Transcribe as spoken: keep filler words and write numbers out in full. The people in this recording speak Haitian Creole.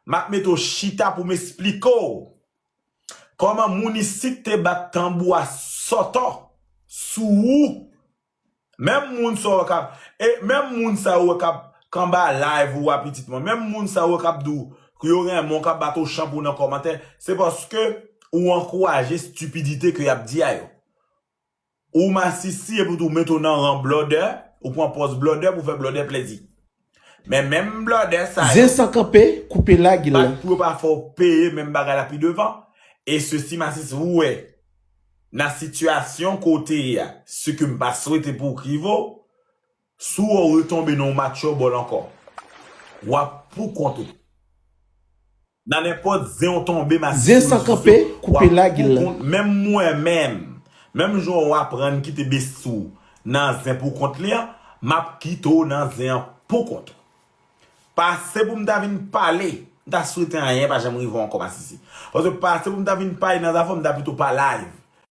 M ap mete w chita pou m esplike w kòman moun isit te bat tanbou a sòtò sou ou. Menm moun sa w wè k ap, e menm moun sa w wè k ap k anba live ou a pitit mwen, menm moun sa w wè k ap di w yo renmen w, k ap bat w chan pou w nan kòmantè, se paske ou ankouraje estipidite ke y ap di a yo. Ou masisi epi tou mete w nan ran blòdè, ou pran pòz blòdè pou fè blòdè plezi. Men menm blòdè sa yo, Zen san kanpe, koupe lagil la. Bat pou yo pa fè w peye menm bagay la pi devan. E sesi masisi, ou wè, nan sitiyasyon kote ye a, se ke m pa swete pou w k rive w, si w retonbe nan yon match football ankò, w ap pou kont ou. Nan nenpòt zen w tonbe masisi, Zen san kanpe, koupe lagil la. Menm mwen menm, menm jan w aprann kite besti w nan zen pou kont li an, m ap kite w nan zen an pou kont ou. Pase pou m ta vin pale, m ta swete anyen pa janm rive w ankò masisi. Paske pase pou m ta vin pale nan zafè w, m ta pito pa live.